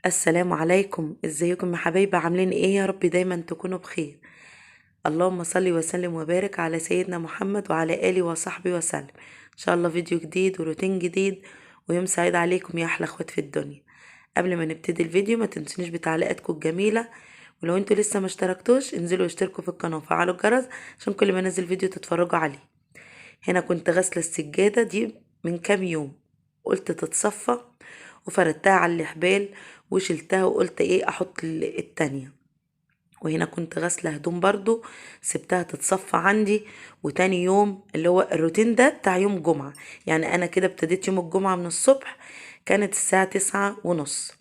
السلام عليكم، ازيكم يا حبايبي؟ عاملين ايه؟ يا رب دايما تكونوا بخير. اللهم صل وسلم وبارك على سيدنا محمد وعلى اله وصحبه وسلم. ان شاء الله فيديو جديد وروتين جديد ويوم سعيد عليكم يا احلى اخوات في الدنيا. قبل ما نبتدي الفيديو ما تنسونيش بتعليقاتكم الجميلة، ولو انتوا لسه ما اشتركتوش انزلوا اشتركوا في القناة وفعلوا الجرس عشان كل ما انزل فيديو تتفرجوا عليه. هنا كنت غاسله السجادة دي من كام يوم، قلت تتصفى وفردتها على الحبال وشلتها وقلت ايه احط التانية. وهنا كنت غاسله هدوم برضو سبتها تتصفى عندي. وتاني يوم اللي هو الروتين ده بتاع يوم جمعة، يعني انا كده ابتديت يوم الجمعة من الصبح، كانت الساعة 9:30.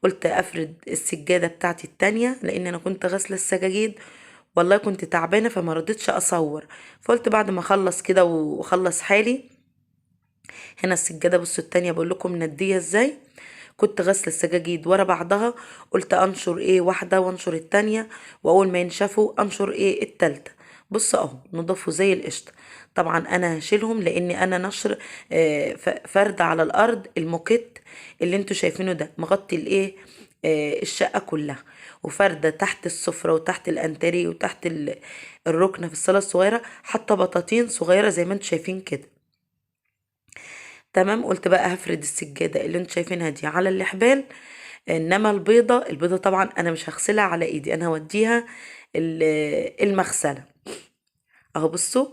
قلت افرد السجادة بتاعتي التانية لان انا كنت غاسله السجاجيد، والله كنت تعبانة فما رضيتش اصور، فقلت بعد ما اخلص كده واخلص حالي. هنا السجادة بصوا التانية بقول لكم نديها ازاي. كنت غسل السجاجيد ورا بعضها، قلت انشر ايه واحدة وانشر التانية، واول ما ينشفوا انشر ايه التالتة. بصوا اهو نضفوا زي القشطة. طبعا انا هشيلهم لان انا نشر فرد على الارض. الموكيت اللي انتوا شايفينه ده مغطي الايه الشقة كلها، وفردة تحت السفرة وتحت الانتريه وتحت الركنة في الصالة الصغيرة، حاطة بطاطين صغيرة زي ما انتوا شايفين كده. تمام. قلت بقى هفرد السجادة اللي انتوا شايفينها دي على الحبال، انما البيضة طبعا انا مش هغسلها على ايدي، انا هوديها المغسلة. اهو بصوا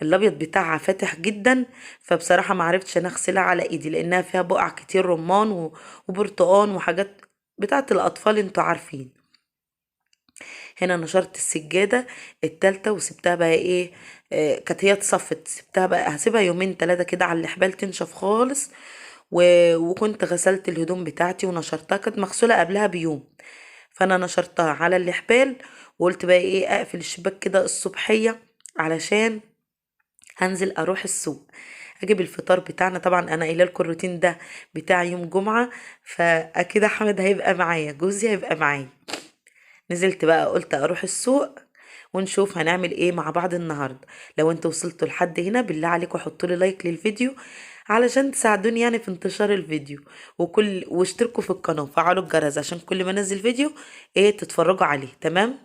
الابيض بتاعها فاتح جدا، فبصراحة ما عرفتش انا اغسلها على ايدي لانها فيها بقع كتير، رمان وبرتقان وحاجات بتاعت الاطفال انتوا عارفين. هنا نشرت السجادة التالتة وسبتها بقى ايه، كانت هي اتصفت، سبتها بقى هسيبها يومين تلاتة كده على الحبال تنشف خالص. وكنت غسلت الهدوم بتاعتي ونشرتها، كانت مغسولة قبلها بيوم، فانا نشرتها على الحبال. وقلت بقى ايه اقفل الشباك كده الصبحية علشان هنزل اروح السوق اجيب الفطار بتاعنا. طبعا انا قايله لكم الروتين ده بتاع يوم جمعة، فاكيد احمد هيبقى معايا، جوزي هيبقى معايا. نزلت بقى قلت اروح السوق ونشوف هنعمل ايه مع بعض النهارده. لو انتوا وصلتوا لحد هنا بالله عليكم حطوا لي لايك للفيديو علشان تساعدوني يعني في انتشار الفيديو، واشتركوا في القناة وفعلوا الجرس عشان كل ما انزل فيديو ايه تتفرجوا عليه. تمام.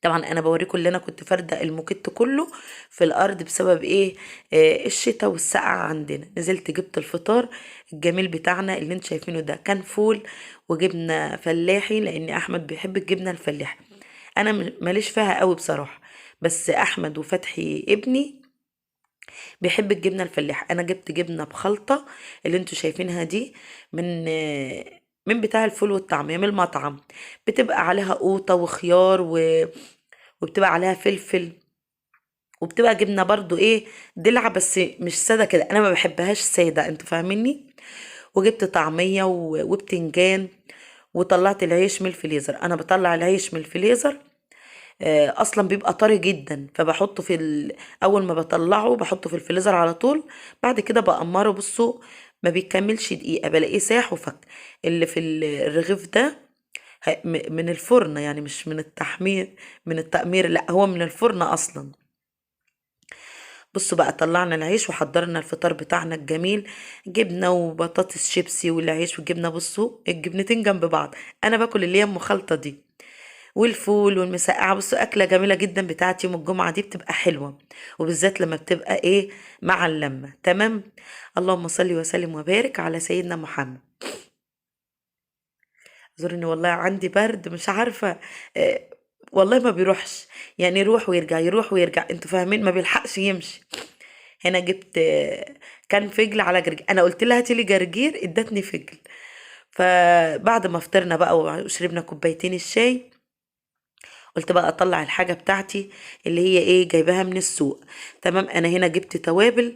طبعا انا بوريكم اللي انا كنت فارده الموكيت كله في الارض بسبب ايه، الشتاء والسقعه عندنا. نزلت جبت الفطار الجميل بتاعنا اللي انتوا شايفينه ده، كان فول وجبنه فلاحي لان احمد بيحب الجبنة الفلاحي، انا ماليش فيها قوي بصراحة، بس احمد وفتحي ابني بيحب الجبنة الفلاحي. انا جبت جبنه بخلطه اللي انتوا شايفينها دي من بتاع الفول والطعميه من المطعم، بتبقى عليها قوطه وخيار وبتبقى عليها فلفل، وبتبقى جبنه برضو ايه دلعه بس مش ساده كده، انا ما بحبهاش ساده انتوا فاهميني. وجبت طعميه وبتنجان، وطلعت العيش من الفريزر. انا بطلع العيش من الفريزر اصلا بيبقى طري جدا، فبحطه في اول ما بطلعه بحطه في الفريزر على طول، بعد كده بقمره. بصوا ما بيكملش دقيقة بلاقيه ساح وفك. اللي في الرغيف ده من الفرن، يعني مش من التحمير من التقمير، لا هو من الفرن اصلا. بصوا بقى طلعنا العيش وحضرنا الفطار بتاعنا الجميل، جبنه وبطاطس شيبسي والعيش والجبنه. بصوا الجبنتين جنب بعض، انا باكل اللي هي المخلطه دي، والفول والمسقعه. بصوا اكله جميلة جدا بتاعت يوم الجمعة دي، بتبقى حلوة وبالذات لما بتبقى ايه مع اللمة. تمام. اللهم صل وسلم وبارك على سيدنا محمد. زورني والله عندي برد مش عارفه، والله ما بيروحش، يعني يروح ويرجع يروح ويرجع انتوا فاهمين، ما بيلحقش يمشي. هنا جبت كان فجل على جرجير، انا قلت لها هاتي لي جرجير ادتني فجل. فبعد ما فطرنا بقى وشربنا كوبايتين الشاي، قلت بقى اطلع الحاجة بتاعتي اللي هي ايه جايباها من السوق. تمام. انا هنا جبت توابل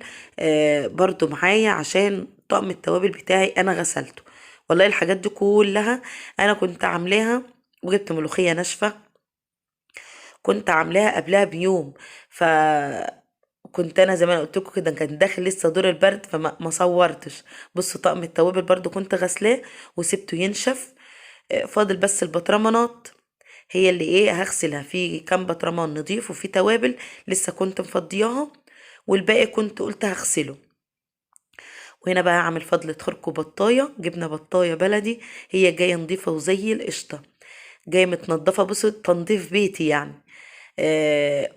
برضو معايا عشان طقم التوابل بتاعي انا غسلته. والله الحاجات دي كلها انا كنت عاملاها، وجبت ملوخية ناشفة كنت عاملاها قبلها بيوم، فكنت انا زي ما انا قلت لكم كده كان داخل لسه دور البرد فما ما صورتش. بصوا طقم التوابل برضو كنت غسلاه وسبته ينشف، فاضل بس البطرمانات هي اللي ايه هغسلها، في كام بطرمان نضيف وفي توابل لسه كنت مفضياها، والباقي كنت قلت هغسله. وهنا بقى هعمل فضلة خرق بطاية، جبنة بطاية بلدي، هي جاية نظيفة وزي القشطة، جاية متنضفة. بصوا تنظيف بيتي يعني.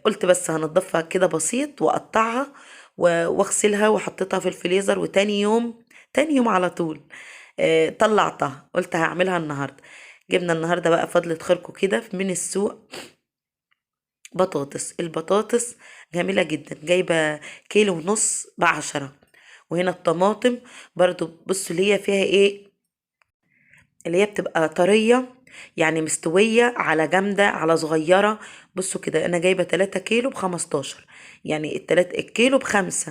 قلت بس هنضفها كده بسيط واقطعها واغسلها وحطيتها في الفريزر، وتاني يوم، تاني يوم على طول طلعتها، قلت هعملها النهارده. جبنا النهارده بقى فضلة خيركم كده من السوق بطاطس. البطاطس جميلة جدا، جايبة 1.5 كيلو ب10. وهنا الطماطم برضو بصوا اللي هي فيها ايه، اللي هي بتبقى طرية يعني مستوية على جامدة على صغيرة. بصوا كده انا جايبة 3 كيلو ب15، يعني التلات الكيلو ب5.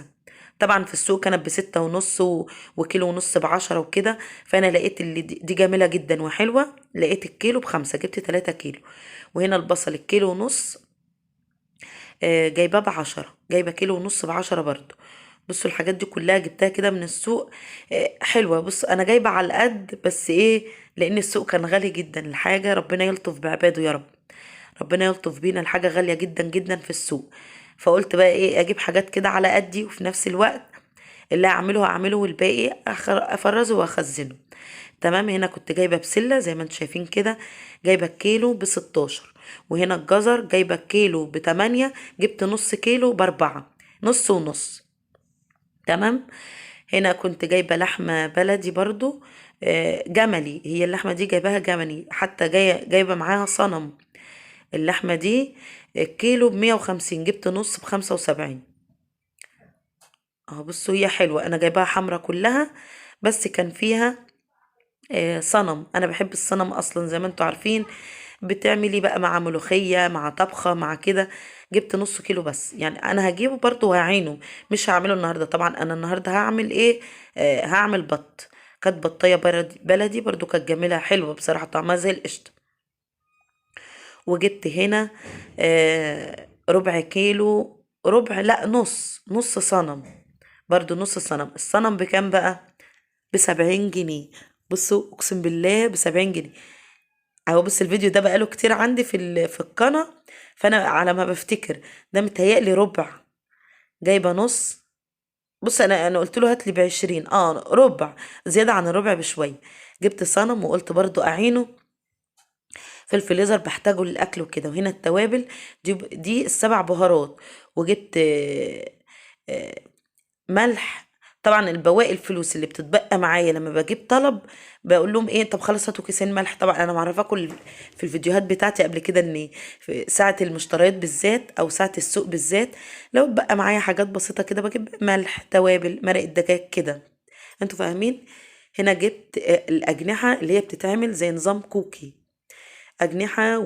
طبعا في السوق كانت ب6.5 وكيلو ونص ب10 وكده، فانا لقيت اللي دي جميلة جدا وحلوة، لقيت الكيلو ب5، جبت 3 كيلو. وهنا البصل الكيلو ونص، جايباه ب10، جايبة كيلو ونص ب10 برضو. بصوا الحاجات دي كلها جبتها كده من السوق، حلوة. بصوا انا جايبة على القد بس ايه، لان السوق كان غالي جدا الحاجة، ربنا يلطف بعباده يا رب، ربنا يلطف بينا، الحاجة غالية جدا جدا في السوق. فقلت بقى ايه، اجيب حاجات كده على قدي، وفي نفس الوقت اللي هعمله هعمله والباقي افرزه واخزنه. تمام. هنا كنت جايبة بسلة زي ما انتم شايفين كده، جايبة الكيلو ب16. وهنا الجزر جايبة الكيلو ب8، جبت نص كيلو ب4، نص ونص. تمام. هنا كنت جايبة لحمة بلدي برضو، جملي، هي اللحمة دي جايباها جملي، حتى جايبة معاها صنم. اللحمة دي الكيلو ب150، جبت نص ب75. اهو بصوا هي حلوة، انا جايباها حمرا كلها، بس كان فيها صنم. انا بحب الصنم اصلا زي ما انتوا عارفين، بتعملي بقى مع ملوخية مع طبخة مع كده. جبت نص كيلو بس، يعني انا هجيبه برضو وهعينه، مش هعمله النهاردة. طبعا انا النهاردة هعمل ايه، هعمل بط. كانت بطية بلدي برضو، كانت جميلة حلوة بصراحة، طعمها زي القشطة. وجبت هنا ربع كيلو، ربع لا نص، نص صنم برضو، نص صنم. الصنم بكام بقى؟ ب70 جنيه. بصوا اقسم بالله ب70 جنيه. اهو بص الفيديو ده بقاله كتير عندي في القناة، فانا على ما بفتكر ده متهيألي ربع، جايبة نص. بص انا قلت له هات لي ب20، ربع زيادة عن الربع بشوية. جبت صنم وقلت برضو اعينه في الفريزر، بحتاجه للاكل وكده. وهنا التوابل دي ال7 بهارات. وجبت ملح. طبعا البواقي الفلوس اللي بتتبقى معايا لما بجيب طلب بقول لهم ايه، طب خلاص هاتوا كيسين ملح. طبعا انا معرفاكم في الفيديوهات بتاعتي قبل كده ان في ساعة المشتريات بالذات او ساعة السوق بالذات لو اتبقى معايا حاجات بسيطة كده بجيب ملح، توابل، مرق الدجاج كده، انتوا فاهمين. هنا جبت الاجنحة اللي هي بتتعمل زي نظام كوكي، اجنحة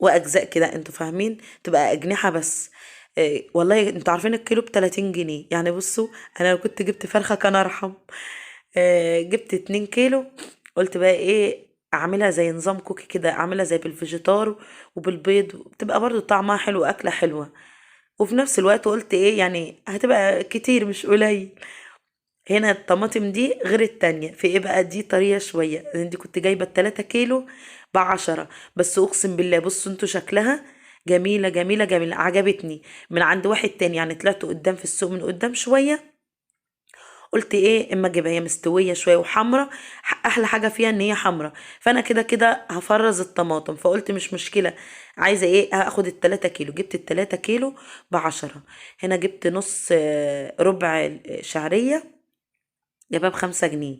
واجزاء كده، انتوا فاهمين، تبقى اجنحة بس. والله انتوا عارفين الكيلو ب30 جنيه، يعني بصوا انا لو كنت جبت فرخة كان ارحم. جبت 2 كيلو، قلت بقى ايه، اعملها زي نظام كوكي كده، اعملها زي بالفيجيتار وبالبيض، بتبقى برضو طعمها حلو، اكلة حلوة. وفي نفس الوقت قلت ايه، يعني هتبقى كتير مش قليل. هنا الطماطم دي غير التانية في ايه بقى، دي طرية شوية، لان دي كنت جايبة التلاتة كيلو ب10 بس. اقسم بالله بصوا انتوا شكلها جميلة جميلة جميلة، عجبتني من عند واحد تاني، يعني طلعت قدام في السوق من قدام شوية، قلت ايه اما اجيبها، هي مستوية شوية وحمرة، احلى حاجة فيها ان هي حمرة، فانا كده كده هفرز الطماطم، فقلت مش مشكلة، عايزة ايه هاخد التلاتة كيلو. جبت التلاتة كيلو ب10. هنا جبت نص، ربع شعرية، جايبها ب5 جنيه،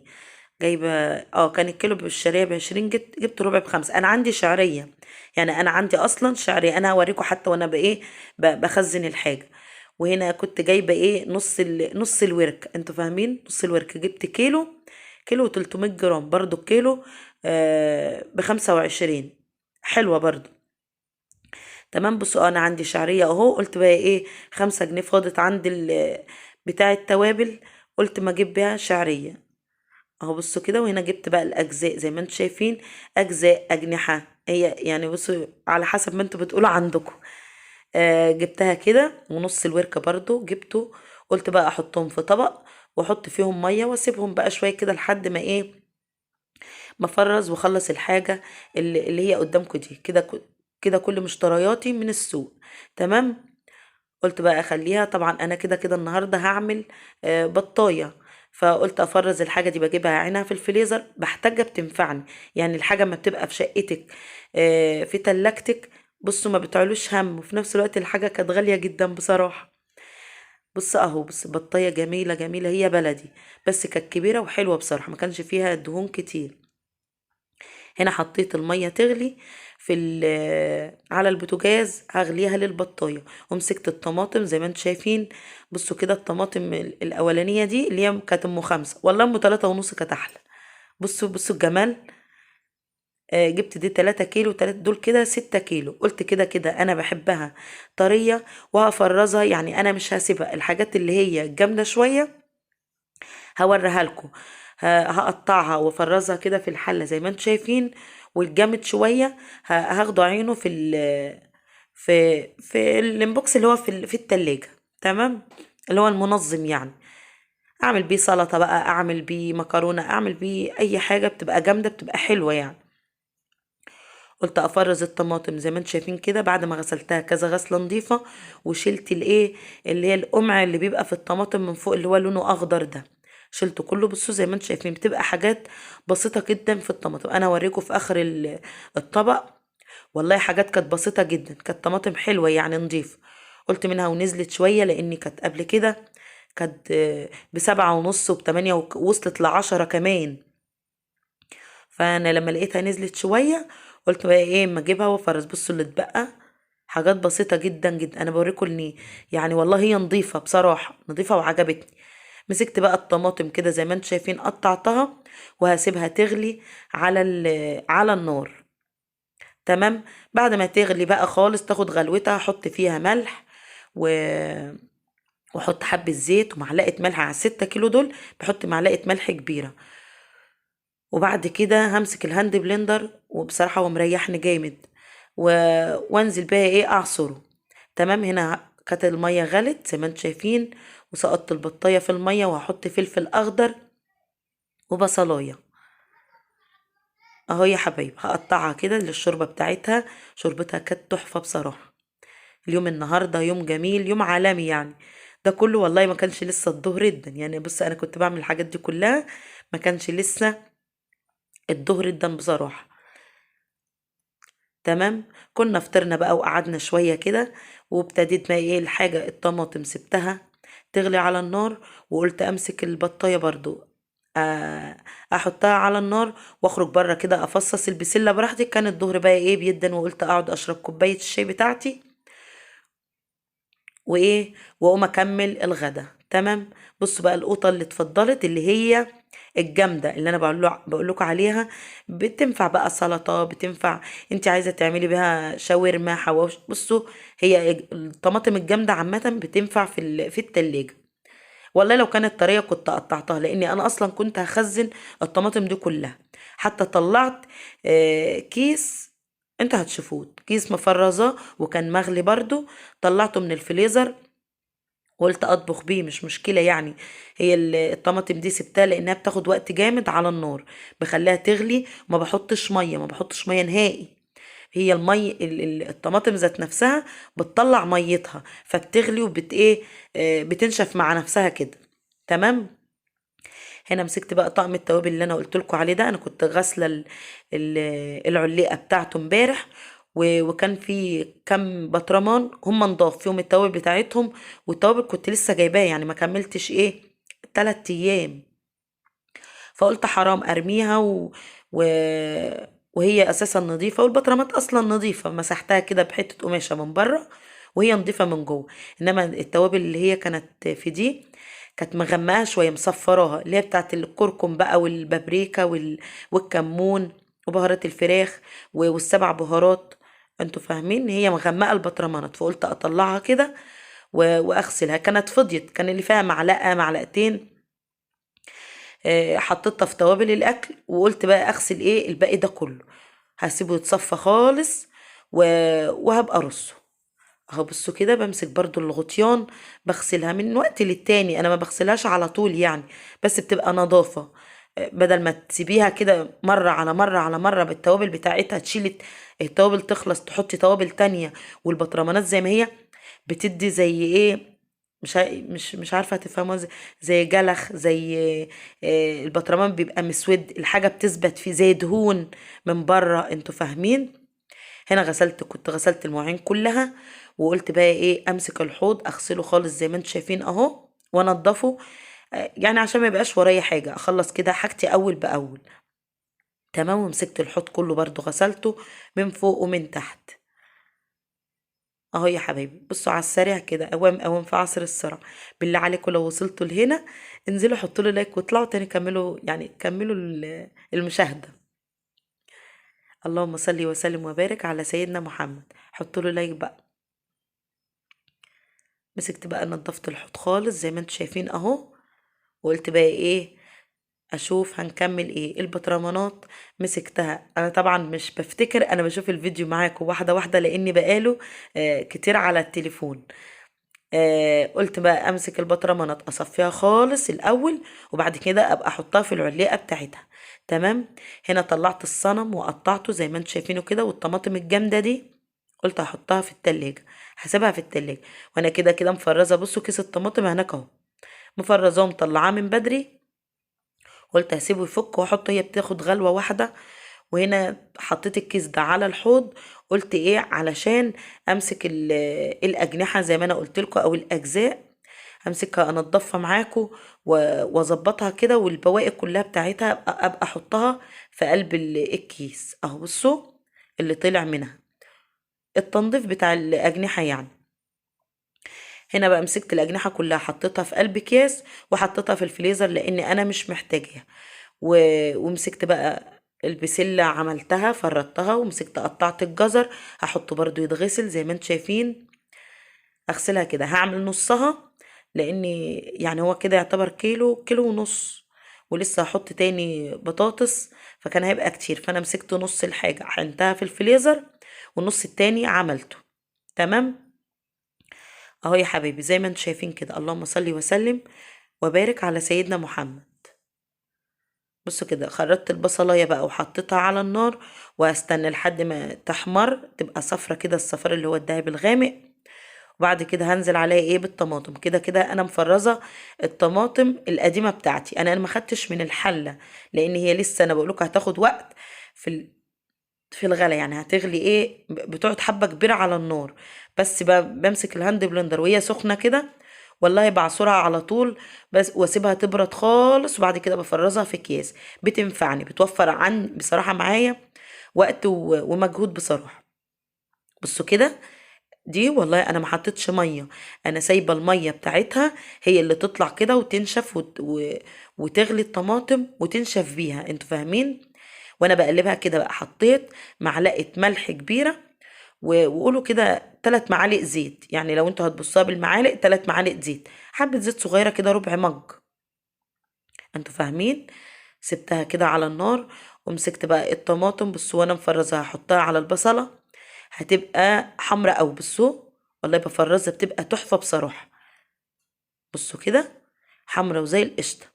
جايبة كان الكيلو بالشعرية ب20، جبت ربع ب5. أنا عندي شعرية، يعني أنا عندي أصلا شعرية، أنا هوريكم حتى وأنا بإيه بخزن الحاجة. وهنا كنت جايبة إيه نص الورك، انتوا فاهمين، نص الورك. جبت كيلو وتلتمية جرام، برضو الكيلو، ب25، حلوة برضو. تمام. بصوا أنا عندي شعرية أهو، قلت بقى إيه 5 جنيه فاضت عند بتاع التوابل، قلت ما أجيب بيها شعرية اهو. بصوا كده. وهنا جبت بقى الاجزاء زي ما انتم شايفين، اجزاء، اجنحه، هي يعني بصوا على حسب ما انتم بتقولوا عندكم. جبتها كده. ونص الوركه برضو جبته، قلت بقى احطهم في طبق واحط فيهم ميه واسيبهم بقى شويه كده لحد ما ايه، ما افرز واخلص الحاجه اللي هي قدامكم دي كده. كده كل مشترياتي من السوق. تمام. قلت بقى اخليها، طبعا انا كده كده النهارده هعمل بطايه، فقلت افرز الحاجة دي، بجيبها عينها في الفريزر، بحتاجها بتنفعني. يعني الحاجة ما بتبقى في شقتك، في تلاجتك، بصوا ما بتعلوش هم، وفي نفس الوقت الحاجة كانت غالية جدا بصراحة. بص اهو، بص بطايه جميلة جميلة، هي بلدي بس كانت كبيرة وحلوه بصراحة، ما كانش فيها دهون كتير. هنا حطيت المية تغلي على البوتاجاز، هغليها للبطايه. ومسكت الطماطم زي ما انتم شايفين، بصوا كده الطماطم الاولانية دي اللي هي كانت ام 5، والله ام تلاتة ونص كانت احلى. بصوا الجمال. جبت دي 3 كيلو، 3 دول كده 6 كيلو. قلت كده كده انا بحبها طرية وهفرزها، يعني انا مش هسيبها. الحاجات اللي هي جامدة شوية هوريها لكم، هقطعها وافرزها كده في الحلة زي ما انتم شايفين، والجامد شوية هاخده عينه في الانبوكس اللي هو في التلاجة، تمام، اللي هو المنظم يعني. اعمل بيه سلطة بقى، اعمل بيه مكرونه، اعمل بيه اي حاجة بتبقى جامدة، بتبقى حلوة يعني. قلت افرز الطماطم زي ما انتم شايفين كده، بعد ما غسلتها كذا غسله نظيفة، وشلت الايه اللي هي القمع اللي بيبقى في الطماطم من فوق اللي هو لونه اخضر ده، شلته كله. بصوا زي ما انتم شايفين بتبقى حاجات بسيطة جدا في الطماطم. انا هوريكم في اخر الطبق، والله حاجات كانت بسيطة جدا، كانت طماطم حلوة يعني نظيفة. قلت منها ونزلت شوية، لان كانت قبل كده كانت بسبعة ونص وبتمانية ووصلت ل10 كمان. فانا لما لقيتها نزلت شوية قلت بقى ايه اما اجيبها وافرز. بصوا اللي اتبقى حاجات بسيطة جدا جدا، انا بوريكم ان والله هي نظيفة بصراحة، نظيفة وعجبتني. مسكت بقى الطماطم كده زي ما انتم شايفين، قطعتها وهسيبها تغلي على النار، تمام. بعد ما تغلي بقى خالص تاخد غلوتها، احط فيها ملح واحط حبة زيت ومعلقة ملح على 6 كيلو دول، بحط معلقة ملح كبيرة. وبعد كده همسك ال hand blender، وبصراحة هو مريحني جامد، وانزل بقى ايه اعصره، تمام. هنا كانت المية غلت زي ما انتم شايفين، وسقطت البطاية في المية، وهحط فلفل اخضر وبصلاية اهو يا حبايب. هقطعها كده للشوربة بتاعتها، شوربتها كانت تحفة بصراحة. اليوم النهاردة يوم جميل، يوم عالمي يعني. ده كله والله ما كانش لسه الظهر ادن، يعني بص انا كنت بعمل الحاجات دي كلها ما كانش لسه الظهر ادن بصراحة، تمام. كنا فطرنا بقى وقعدنا شوية كده، وابتديت بقى ايه الحاجة الطماطم سبتها تغلي على النار، وقلت امسك البطاية برضو، احطها على النار واخرج بره كده افصص البسلة براحتي. كان الظهر بقى ايه بيدن، وقلت اقعد اشرب كوباية الشاي بتاعتي وايه، واقوم اكمل الغدا، تمام. بصوا بقى القوطة اللي اتفضلت اللي هي الجامدة اللي انا بقول لكم عليها، بتنفع بقى سلطة، بتنفع انت عايزة تعملي بيها شاورما، حواوشي. بصوا هي الطماطم الجامدة عامة بتنفع في التلاجة. والله لو كانت طرية كنت قطعتها، لاني انا اصلا كنت هخزن الطماطم دي كلها. حتى طلعت، كيس انتوا هتشوفوه، كيس مفرزاه وكان مغلي برضو، طلعته من الفريزر وقلت اطبخ بيه مش مشكلة يعني. هي الطماطم دي سبتها لانها بتاخد وقت جامد على النار، بخليها تغلي وما بحطش مية، ما بحطش مية نهائي. هي المي الطماطم ذات نفسها بتطلع ميتها، فبتغلي وبت ايه، بتنشف مع نفسها كده، تمام. هنا مسكت بقى طقم التوابل اللي انا قلت لكم عليه ده، انا كنت غاسله العليقه بتاعته امبارح، وكان في كم بطرمان هم نضاف فيهم التوابل بتاعتهم، والتوابل كنت لسه جايباها يعني ما كملتش ايه 3 ايام، فقلت حرام ارميها وهي اساسا نظيفة، والبطرمات اصلا نظيفة، مسحتها كده بحته قماشة من بره وهي نظيفة من جوه. انما التوابل اللي هي كانت في دي كانت مغمقه شوية، مصفراها، اللي هي بتاعت الكركم بقى والبابريكا والكمون وبهارات الفراخ والسبع بهارات، انتوا فاهمين، هي مغمقه البطرمانات، فقلت اطلعها كده واغسلها. كانت فضيت، كان اللي فيها معلقه معلقتين، حطيتها في توابل الاكل، وقلت بقى اغسل ايه الباقي ده كله، هسيبه يتصفى خالص وهبقى ارصه اهو. بصوا كده بمسك برضو الغطيان بغسلها من وقت للتاني، انا ما بغسلهاش على طول يعني، بس بتبقى نظافة، بدل ما تسيبيها كده مرة على مرة على مرة بالتوابل بتاعتها، تشيلي التوابل تخلص تحطي توابل تانية والبطرمانات زي ما هي. بتدي زي ايه، مش عارفه هتفهموها، زي جلخ، زي البطرمان بيبقى مسود، الحاجة بتثبت فيه زي دهون من بره، انتوا فاهمين. هنا كنت غسلت المواعين كلها، وقلت بقى ايه، امسك الحوض اغسله خالص زي ما انتوا شايفين اهو، وانضفه، يعني عشان ما يبقاش ورايا حاجة، اخلص كده حاجتي اول باول. تمام. ومسكت الحوض كله برضو غسلته من فوق ومن تحت اهو يا حبايبي. بصوا على السريع كده، اوام اوام في عصر السرعة. بالله عليكم لو وصلتوا لهنا انزلوا حطوا لي لايك، واطلعوا تاني كملوا، يعني كملوا المشاهدة. اللهم صل وسلم وبارك على سيدنا محمد. حطوا له لايك بقى. مسكت بقى نظفت الحوض خالص زي ما انتم شايفين اهو، وقلت بقى ايه، اشوف هنكمل ايه. البطرمانات مسكتها انا طبعا مش بفتكر، انا بشوف الفيديو معاكم واحدة واحدة لاني بقاله كتير على التليفون. قلت بقى امسك البطرمانات اصفيها خالص الاول، وبعد كده ابقى احطها في العليقه بتاعتها. تمام. هنا طلعت الصنم وقطعته زي ما انتم شايفينه كده، والطماطم الجامدة دي قلت هحطها في التلاجة، هسيبها في التلاجة، وانا كده كده مفرزه. بصوا كيس الطماطم هناك اهو، مفرزاه ومطلعاه من بدري، قلت هسيبه يفك واحطه، هي بتاخد غلوه واحدة. وهنا حطيت الكيس ده على الحوض، قلت ايه، علشان امسك الاجنحة زي ما انا قلت لكم، او الاجزاء امسكها انضفها معاكم واظبطها كده، والبواقي كلها بتاعتها ابقى احطها في قلب الكيس اهو. بصوا اللي طلع منها التنظيف بتاع الاجنحة يعني. هنا بقى مسكت الاجنحة كلها حطيتها في قلب اكياس، وحطيتها في الفريزر لان انا مش محتاجاها. ومسكت بقى البسله عملتها فردتها، ومسكت قطعت الجزر هحطه برضو يتغسل زي ما انتم شايفين، اغسلها كده. هعمل نصها لان يعني هو كده يعتبر كيلو، كيلو ونص، ولسه هحط تاني بطاطس فكان هيبقى كتير، فانا مسكت نص الحاجة حنتها في الفريزر والنص التاني عملته. تمام اهو يا حبايبي زي ما انتم شايفين كده. اللهم صل وسلم وبارك على سيدنا محمد. بصوا كده خرطت البصلايه بقى وحطيتها على النار، وهستنى لحد ما تحمر تبقى صفرة كده، الصفار اللي هو الدهب الغامق. وبعد كده هنزل عليها ايه، بالطماطم. كده كده انا مفرزه الطماطم القديمة بتاعتي، انا ما خدتش من الحلة لان هي لسه، انا بقول لكم هتاخد وقت في الغلا، يعني هتغلي ايه، بتقعد حبه كبيرة على النار. بس بمسك ال hand blender وهي سخنة كده، والله بعصرها على طول بس، واسيبها تبرد خالص، وبعد كده بفرزها في اكياس. بتنفعني، بتوفر عن بصراحة معايا وقت ومجهود بصراحة. بصوا كده دي والله انا ما حطيتش مية، انا سايبه المية بتاعتها هي اللي تطلع كده وتنشف وتغلي الطماطم وتنشف بيها، انتوا فاهمين. وانا بقلبها كده بقى، حطيت معلقه ملح كبيرة وقولوا كده 3 معالق زيت، يعني لو انتوا هتبصوها بالمعالق 3 معالق زيت، حبه زيت صغيرة كده ربع مج، انتوا فاهمين. سبتها كده على النار، ومسكت بقى الطماطم. بصوا وانا مفرزاها هحطها على البصله، هتبقى حمرا قوي. بصوا والله بفرزها بتبقى تحفة بصراحة. بصوا كده حمرا وزي القشطه،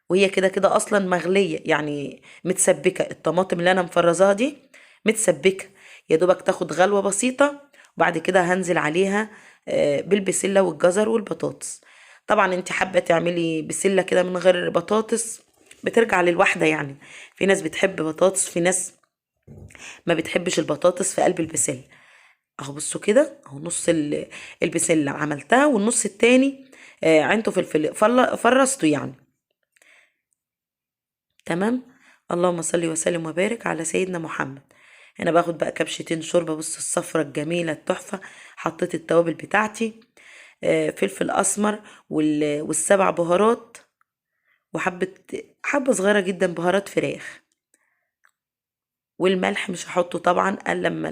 وهي كده كده اصلا مغليه يعني متسبكه. الطماطم اللي انا مفرزاها دي متسبكه، يا دوبك تاخد غلوه بسيطة، وبعد كده هنزل عليها بالبسله والجزر والبطاطس. طبعا انت حابة تعملي بسلة كده من غير بطاطس، بترجع للوحدة يعني، في ناس بتحب بطاطس، في ناس ما بتحبش البطاطس في قلب البسله. اهو بصوا كده اهو نص البسله عملتها، والنص التاني عينته في الفل، فرزته يعني. تمام. اللهم صل وسلم وبارك على سيدنا محمد. انا باخد بقى كبشتين شوربة، بص الصفرة الجميلة التحفة. حطيت التوابل بتاعتي، فلفل اسمر والسبع بهارات، وحبه حبه صغيرة جدا بهارات فراخ، والملح مش هحطه طبعا الا لما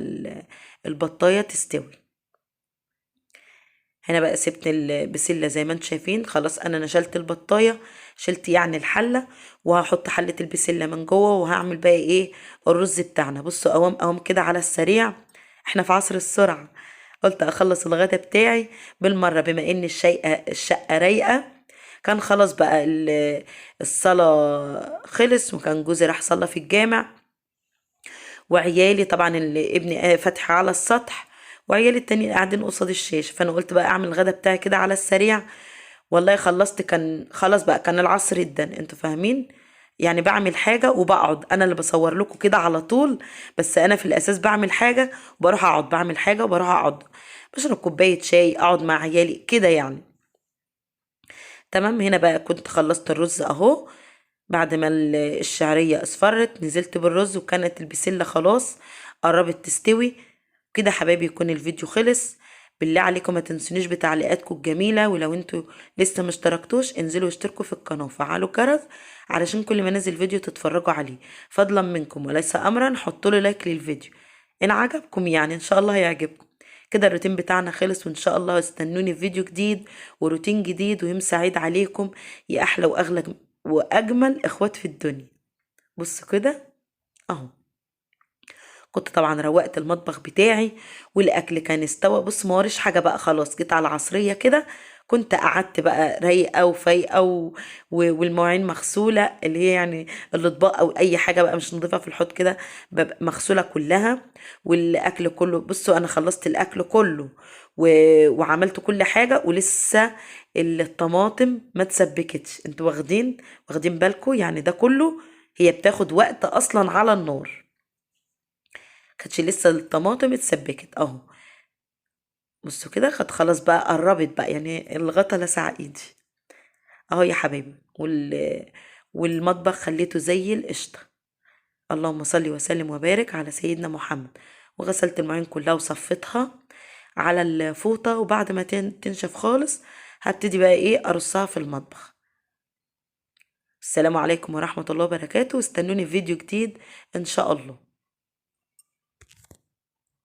البطايه تستوي. هنا بقى سبت البسله زي ما انتم شايفين، خلاص انا نشلت البطايه، شلت يعني الحلة، وهحط حله البسله من جوه، وهعمل بقى ايه الرز بتاعنا. بصوا قوام قوام كده على السريع، احنا في عصر السرعة، قلت اخلص الغدا بتاعي بالمرة بما ان الشقة رايقة. كان خلاص بقى الصلاة خلص، وكان جوزي راح صلى في الجامع، وعيالي طبعا اللي ابني فتحي على السطح، وعيالي التانيين قاعدين قصاد الشاشة. فانا قلت بقى اعمل الغدا بتاعي كده على السريع. والله خلصت، كان خلاص بقى كان العصر جدا، انتوا فاهمين يعني. بعمل حاجة وبقعد، انا اللي بصور لكم كده على طول، بس انا في الاساس بعمل حاجة وبروح اقعد، بعمل حاجة وبروح اقعد، بشرب كوباية شاي، اقعد مع عيالي كده يعني. تمام. هنا بقى كنت خلصت الرز اهو، بعد ما الشعرية اصفرت نزلت بالرز، وكانت البسلة خلاص قربت تستوي كده. حبايبي يكون الفيديو خلص. بالله عليكم ما تنسونيش بتعليقاتكم الجميلة، ولو انتوا لسه ما اشتركتوش انزلوا اشتركوا في القناة وفعلوا الجرس علشان كل ما انزل فيديو تتفرجوا عليه. فضلا منكم وليس امرا، حطوا لي لايك للفيديو ان عجبكم، يعني ان شاء الله هيعجبكم. كده الروتين بتاعنا خلص، وان شاء الله استنوني في فيديو جديد وروتين جديد، ويوم سعيد عليكم يا احلى واغلى واجمل اخوات في الدنيا. بصوا كده اهو، كنت طبعا روقت المطبخ بتاعي والاكل كان استوى. بص ما وريش حاجة بقى خلاص، جيت على العصرية كده كنت قعدت بقى رايقة وفايقه والمواعين مغسوله، اللي هي يعني الاطباق او اي حاجة بقى مش نضيفه في الحوض كده ببقى مغسوله كلها، والاكل كله. بصوا انا خلصت الاكل كله وعملت كل حاجة، ولسه الطماطم ما تسبكتش. انتوا واخدين بالكم يعني؟ ده كله هي بتاخد وقت اصلا على النار، كانتش لسه الطماطم اتسبكت اهو. بصوا كده خد خلاص بقى قربت بقى، يعني الغطا لسع ايدي اهو يا حبايبي. والمطبخ خليته زي القشطه. اللهم صل وسلم وبارك على سيدنا محمد. وغسلت المواعين كلها وصفيتها على الفوطه، وبعد ما تنشف خالص هبتدي بقى ايه ارصها في المطبخ. السلام عليكم ورحمة الله وبركاته، واستنوني في فيديو جديد ان شاء الله.